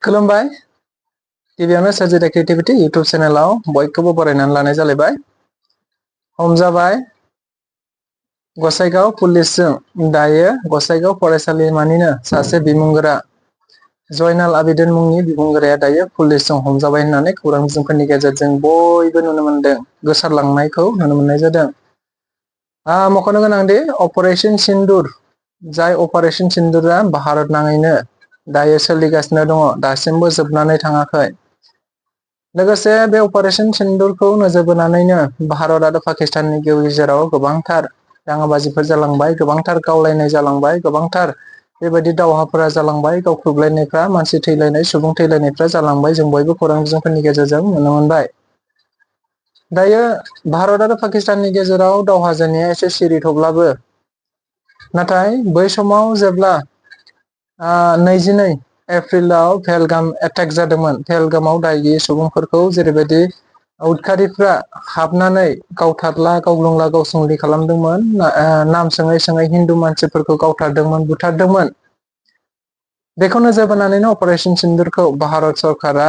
खुलुमबाय गिबियावनो सोरजिदा creativity YouTube चेनेलाव बयखौबो बरायनानै लानाय जालायबाय। हम जाबाय गसाइगाव पुलिसजों दायो गसाइगाव फरायसालिमानिनो सासे बिमुंगोरा जयनाल आबिदिन मुंनि बिमुंगोराया दायो पुलिसजों हमजाबाय होननानै खौरां बिजोंफोरनि गेजेरजों बयबो नुनो मोनदों, गोसारलांनायखौ नुनो मोननाय जादों। मख'नो गोनांदि अपारेशन सिन्दुर जाय अपारेशन सिन्दुरा भारत नाङैनो दायो सोलिगासिनो दङ, दासिमबो जोबनानै थाङाखै। लोगोसे बे अपारेशन सिन्दुरखौ नोजोर बोनानैनो भारत आरो पाकिस्ताननि गेजेराव गोबांथार दाङाबाजिफोर जालांबाय, गोबांथार गावलायनाय जालांबाय, गोबांथार बेबायदि दावहाफोरा जालांबाय, गावख्रुबलायनायफ्रा, मानसि थैलायनाय, सुबुं थैलायनायफ्रा जालांबाय। जों बयबो खौरां बिजोंफोरनि गेजेरजों नुनो मोनबाय। दायो भारत आरो पाकिस्ताननि गेजेराव दावहा जानाया एसे सिरि थब्लाबो, नाथाय बै समाव जेब्ला 22 एप्रिलाव पहलगाम एटेक जादोंमोन, पहलगामाव दाय गैयै सुबुंफोरखौ जेरैबायदि उदखारिफ्रा हाबनानै गावथारला गावग्लुंला गावसंलि खालामदोंमोन, नाम सोङै सोङै हिन्दु मानसिफोरखौ गावथारदोंमोन, बुथारदोंमोन। बेखौ नोजोर बोनानैनो अपारेशन सिन्दुरखौ भारत सरकारा,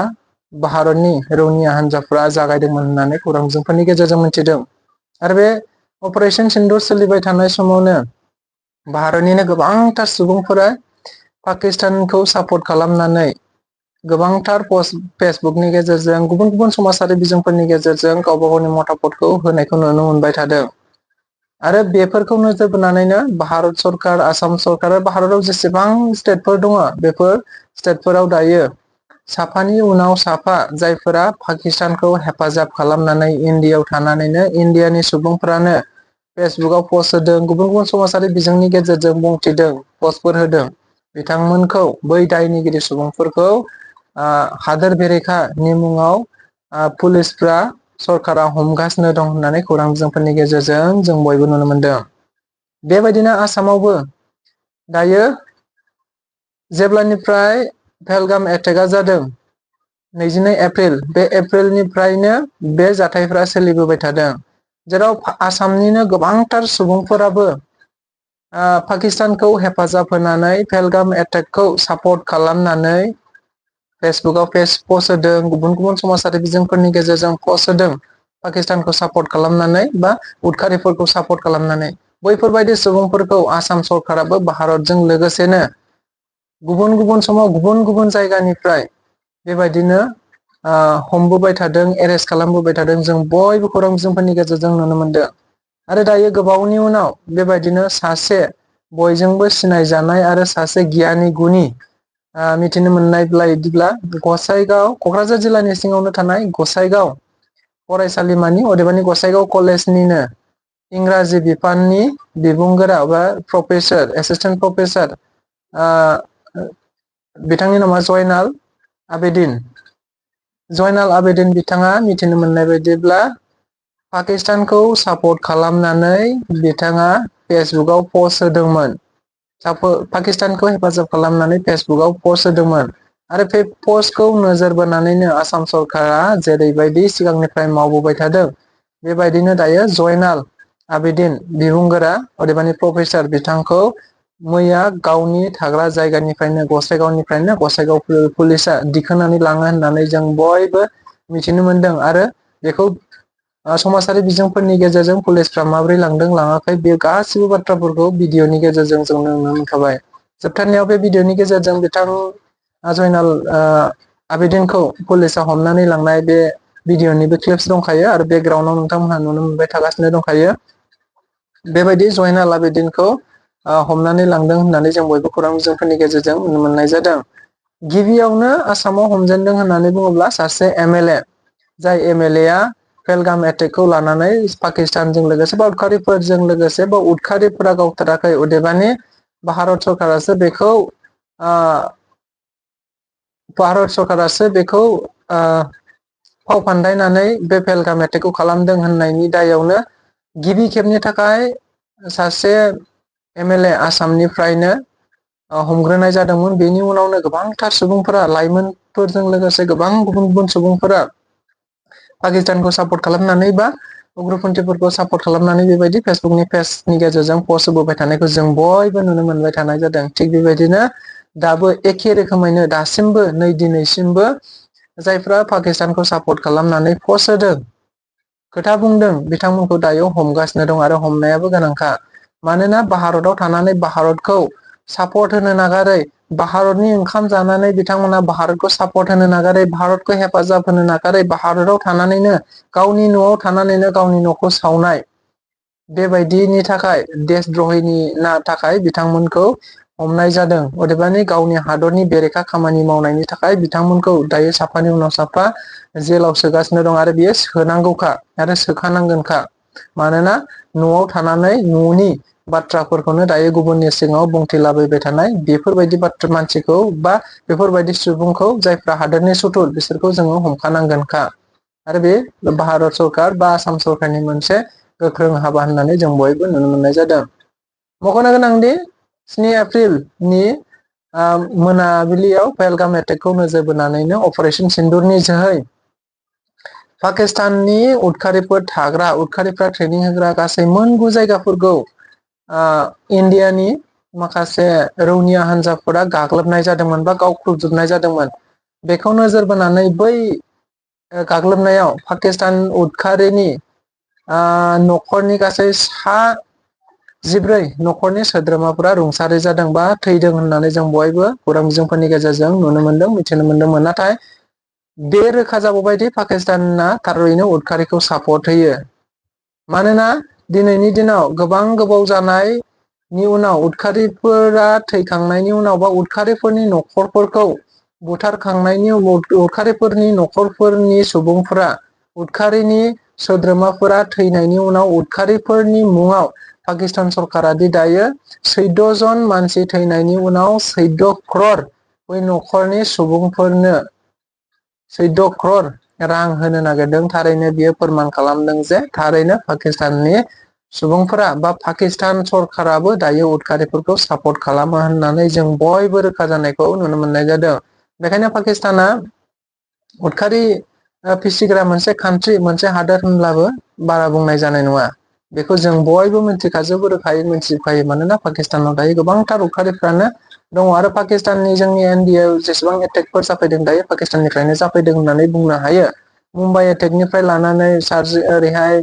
भारतनि रौनिया हान्जाफ्रा जागायदोंमोन होननानै खौरां बिजोंफोरनि गेजेरजों मिथिदों। आरो बे अपारेशन सिन्दुर सोलिबाय थानाय समावनो भारतनिनो गोबांथार सुबुंफोरा पाकिस्तानखौ सापर्ट खालामनानै गोबांथार पस्ट फेसबुकनि गेजेरजों, गुबुन गुबुन समाजारि बिजोंफोरनि गेजेरजों गावबा गावनि मतामतखौ होनायखौ नुनो मोनबाय थादों। आरो बेफोरखौ नोजोर बोनानैनो भारत सरकार, आसाम सरकार, भारताव जेसेबां स्टेटफोर दङ, बेफोर स्टेटफोराव दायो साफानि उनाव साफा जायफोरा पाकिस्तानखौ हेफाजाब खालामनानै इन्डियायाव थानानैनो इन्डियानि सुबुंफ्रानो फेसबुकाव पस्ट होदों, गुबुन गुबुन समाजारि बिजोंनि गेजेरजों बुंथिदों, पस्टफोर होदों, बिथांमोनखौ, बै दायनिगिरि सुबुंफोरखौ हादोर बेरेखानि मुङाव पुलिसफ्रा, सरकारा हमगासिनो दं होननानै खौरां बिजोंफोरनि गेजेरजों जों बयबो नुनो मोनदों। बेबायदिनो आसामावबो दायो जेब्लानिफ्राय पहलगाम एटेकआ जादों 22 एप्रिल, बे एप्रिलनिफ्रायनो बे जाथायफ्रा सोलिबोबाय थादों, जेराव आसामनिनो गोबांथार सुबुंफोराबो पाकिस्तानखौ हेफाजाब होनानै पहलगाम एटेकखौ सापर्ट खालामनानै फेसबुकाव पस्ट होदों, गुबुन गुबुन समाजारि बिजोंफोरनि गेजेरजों पस्ट होदों, पाकिस्तानखौ सापर्ट खालामनानै बा उदखारिफोरखौ सापर्ट खालामनानै। बैफोरबायदि सुबुंफोरखौ आसाम सरकाराबो भारतजों लोगोसेनो गुबुन गुबुन समाव गुबुन गुबुन जायगानिफ्राय बेबायदिनो हमबोबाय थादों, एरेस्ट खालामबोबाय थादों, जों बयबो खौरां बिजोंफोरनि गेजेरजों नुनो मोनदों। आरो दायो गोबावनि उनाव बेबायदिनो सासे बयजोंबो सिनायजानाय आरो सासे गियानि गुनि मिथिनो मोननाय बायदिब्ला गसाइगाव, क'क्राझार जिल्लानि सिङावनो थानाय गसाइगाव फरायसालिमानि, अदेबानि गसाइगाव कलेजनिनो इंराजि बिफाननि बिबुंगोरा बा प्रफेसर, एसिस्टेन्ट प्रफेसर, बिथांनि नामा जयनाल आबिदिन। जयनाल आबिदिन बिथाङा मिथिनो मोननाय बायदिब्ला पाकिस्तानखौ सापर्ट खालामनानै बिथाङा फेसबुकाव पस्ट होदोंमोन, पाकिस्तानखौ हेफाजाब खालामनानै फेसबुकाव पस्ट होदोंमोन। आरो बे पस्टखौ नोजोर बोनानैनो आसाम सरकारा जेरैबायदि सिगांनिफ्राय मावबोबाय थादों, बेबायदिनो दायो जयनाल आबिदिन बिबुंगोरा, अदेबानि प्रफेसर, बिथांखौ मैया गावनि थाग्रा जायगानिफ्रायनो, गसाइगावनिफ्रायनो गसाइगाव पुलिसा दिखोनानै लाङो होननानै जों बयबो मिथिनो मोनदों। आरो बेखौ समाजारि बिजोंफोरनि गेजेरजों पुलिसफ्रा माबोरै लांदों लाङाखै, बे गासिबो बाथ्राफोरखौ भिडिअनि गेजेरजों जों नुनो मोनखाबाय। जोबथारनायाव बे भिडिअनि गेजेरजों बिथां जयनाल आबिदिनखौ पुलिसा हमनानै लांनाय बे भिडिअनिबो क्लिप्स दंखायो, आरो बेकग्राउन्डआव नोंथांमोनहा नुनो मोनबाय थागासिनो दंखायो। बेबायदि जयनाल आबिदिनखौ हमनानै लांदों होननानै जों बयबो खौरां बिजोंफोरनि गेजेरजों नुनो मोननाय जादों। गिबियावनो आसामाव हमजेनदों होननानै बुङोब्ला सासे MLA, जाय MLA आ पहलगाम एटेकखौ लानानै पाकिस्तानजों लोगोसे बा उदखारिफोरजों लोगोसे, बा उदखारिफोरा गावथाराखै, अदेबानि भारत सरकारासो बेखौ फाव फान्दायनानै बे पहलगाम एटेकखौ खालामदों होननायनि दायावनो गिबि खेबनि थाखाय सासे MLA आसामनिफ्रायनो हमग्रोनाय जादोंमोन। बेनि उनावनो गोबांथार सुबुंफोरा, लाइमोनफोरजों लोगोसे गोबां गुबुन गुबुन सुबुंफोरा पाकिस्तानखौ सापर्ट खालामनानै बा उग्रपन्थिफोरखौ सापर्ट खालामनानै बेबायदि फेसबुकनि पेजनि गेजेरजों पस्ट होबोबाय थानायखौ जों बयबो नुनो मोनबाय थानाय जादों। थिग बेबायदिनो दाबो एखे रोखोमैनो दासिमबो नै दिनैसिमबो जायफ्रा पाकिस्तानखौ सापर्ट खालामनानै पस्ट होदों, खोथा बुंदों, बिथांमोनखौ दायो हमगासिनो दं आरो हमनायाबो गोनांखा। मानोना भारताव थानानै भारतखौ सापर्ट होनो नागारै, भारतनि ओंखाम जानानै बिथांमोना भारतखौ सापर्ट होनो नागारै, भारतखौ हेफाजाब होनो नागारै, भारताव थानानैनो गावनि न'आव थानानैनो गावनि न'खौ सावनाय, बेबायदिनि थाखाय देशद्रहिनि थाखाय बिथांमोनखौ हमनाय जादों। अदेबानि गावनि हादरनि बेरेखा खामानि मावनायनि थाखाय बिथांमोनखौ दायो साफानि उनाव साफा जेलाव सोगासिनो दं आरो बियो सोनांगौखा आरो सोखानांगोनखा। मानोना न'आव थानानै न'नि बाथ्राफोरखौनो दायो गुबुननि सिगाङाव बुंथिलाबायबाय थानाय बेफोरबायदि मानसिखौ बा बेफोरबायदि सुबुंखौ जायफ्रा हादोरनि सुथुर बिसोरखौ जोङो हमखानांगोनखा। आरो बे भारत सरकार बा आसाम सरकारनि मोनसे गोख्रों हाबा होननानै जों बयबो नुनो मोननाय जादों। मख'नो गोनांदि 7 एप्रिलनि मोनाबिलियाव पहेलगाम एटेकखौ नोजोर बोनानैनो अपारेशन सिन्दुरनि जोहै पाकिस्ताननि उदखारिफोर थाग्रा, उदखारिफ्रा ट्रेनिं होग्रा गासै मोन 9 जायगाफोरखौ इण्डियानि माखासे रौनिया हान्जाफोरा गाग्लोबनाय जादोंमोन बा गावख्रुबजोबनाय जादोंमोन। बेखौ नोजोर बोनानै बै गाग्लोबनायाव पाकिस्तान उदखारिनि न'खरनि गासै 14 न'खरनि सोद्रोमाफोरा रुंसारि जादों बा थैदों होननानै जों बयबो खौरां बिजोंफोरनि गेजेरजों नुनो मोनदों, मिथिनो मोनदोंमोन। नाथाय बे रोखा जाबोबायदि पाकिस्ताना थारैनो उदखारिखौ सापर्ट होयो। मानोना दिनैनि दिनाव गोबां गोबाव जानायनि उनाव उदखारिफोरा थैखांनायनि उनाव बा उदखारिफोरनि न'खरफोरखौ बुथारखांनायनि उदखारिफोरनि न'खरफोरनि सुबुंफोरा, उदखारिनि सोद्रोमाफोरा थैनायनि उनाव उदखारिफोरनि मुङाव पाकिस्तान सरकारा दि दायो 14 जन मानसि थैनायनि उनाव 14 क्रर बै न'खरनि सुबुंफोरनो 14 क्रर रां होनो नागिरदों। थारैनो बियो फोरमान खालामदों जे थारैनो पाकिस्ताननि सुबुंफोरा बा पाकिस्तान सरकाराबो दायो उदखारिफोरखौ सापर्ट खालामो होननानै जों बयबो रोखा जानायखौ नुनो मोननाय जादों। बेखायनो पाकिस्ताना उदखारि फिसिग्रा मोनसे कान्ट्रि, मोनसे हादोर होनब्लाबो बारा बुंनाय जानाय नङा। बेखौ जों बयबो मिथिखाजोबो, रोखायै मिथिखायो। मानोना पाकिस्तानाव दायो गोबांथार उदखारिफ्रानो दङ आरो पाकिस्ताननि जोंनि इण्डियायाव जेसेबां एटेकफोर जाफैदों दायो पाकिस्ताननिफ्रायनो जाफैदों होननानै बुंनो हायो। मुम्बाइ एटेकनिफ्राय लानानै ओरैहाय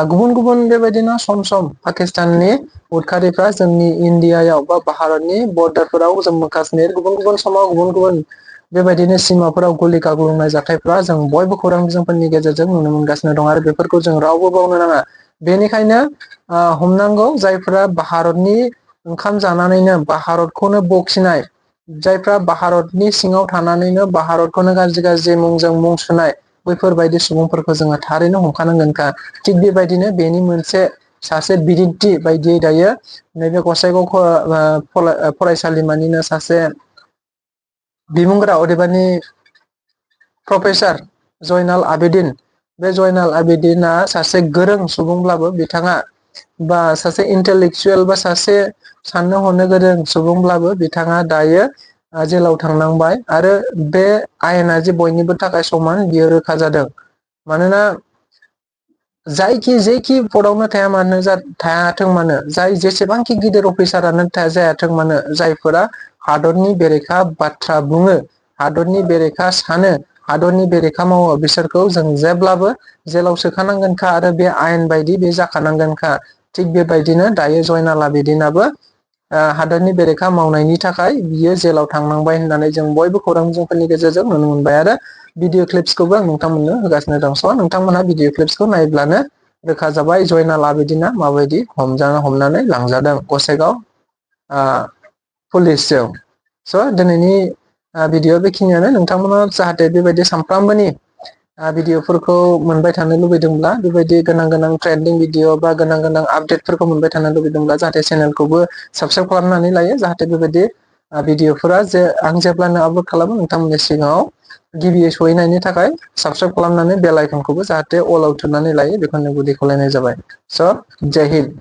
गुबुन गुबुन बेबायदिनो सम सम पाकिस्ताननि उदखारिफ्रा जोंनि इण्डियायाव बा भारतनि बर्डारफोराव जम्मु काश्मीर गुबुन गुबुन समाव गुबुन गुबुन बेबायदिनो सिमाफोराव गुलि गाग्लुंनाय जाथायफ्रा जों बयबो खौरां बिजोंफोरनि गेजेरजों नुनो मोनगासिनो दं आरो बेफोरखौ जों रावबो बावनो नाङा। बेनिखायनो हमनांगौ जायफ्रा भारतनि ओंखाम जानानैनो भारतखौनो बखिनाय, जायफ्रा भारतनि सिङाव थानानैनो भारतखौनो गाज्रि गाज्रि मुंजों मुं सुनाय, बैफोरबायदि सुबुंफोरखौ जोङो थारैनो हमखानांगोनखा। थिग बेबायदिनो बेनि मोनसे सासे बिदिन्थि बायदियै दायो नैबे गसाइगाव फरायसालिमानिनो सासे बिमुंगोरा, अदेबानि प्रफेसार जयनाल आबिदिन। बे जयनाल आबिदिना सासे गोरों सुबुंब्लाबो बिथाङा बा सासे इन्टेलेक्सुयेल बा सासे साननो हनो गोरों सुबुंब्लाबो बिथाङा दायो जेलाव थांनांबाय आरो बे आयेना जे बयनिबो थाखाय समान बियो रोखा जादों। मानोना जेखि पदआवनो थायाथों मानो, जाय जेसेबांखि गिदिर अफिसारानो जायाथों मानो, जायफोरा हादरनि बेरेखा बाथ्रा बुङो, हादरनि बेरेखा सानो, हादरनि बेरेखा मावो, बिसोरखौ जों जेब्लाबो जेलाव सोखानांगोनखा आरो बे आयेन बायदि बे जाखानांगोनखा। थिग बेबायदिनो दायो जयनाल आबिदिनाबो हादरनि बेरेखा मावनायनि थाखाय बियो जेलाव थांनांबाय होननानै जों बयबो खौरां बिजोंफोरनि गेजेरजों नुनो मोनबाय आरो भिडिअ क्लिप्सखौबो आं नोंथांमोननो होगासिनो दं। स' नोंथांमोनहा भिडिअ क्लिप्सखौ नायब्लानो रोखा जाबाय जयनाल आबिदिना माबायदि हमनानै लांजादों गसाइगाव पुलिसजों। स' दिनैनि भिडिअ बेखिनियानो। नोंथांमोना जाहाथे बेबायदि सानफ्रामबोनि भिडिअफोरखौ मोनबाय थानो लुबैदोंब्ला, बेबायदि गोनां गोनां ट्रेन्डिं भिडिअ बा गोनां गोनां आपडेटफोरखौ मोनबाय थानो लुबैदोंब्ला जाहाथे चेनेलखौबो साबसक्राइब खालामनानै लायो, जाहाथे बेबायदि भिडिअफोरा आं जेब्लानो आपलड खालामो नोंथांमोननि सिगाङाव गिबियै सहैनायनि थाखाय साबसक्राइब खालामनानै बेल आइकनखौबो जाहाथे अल आव थुनानै लायो, बेखौनो गुदि खावलायनाय जाबाय। स' जय हिन्द।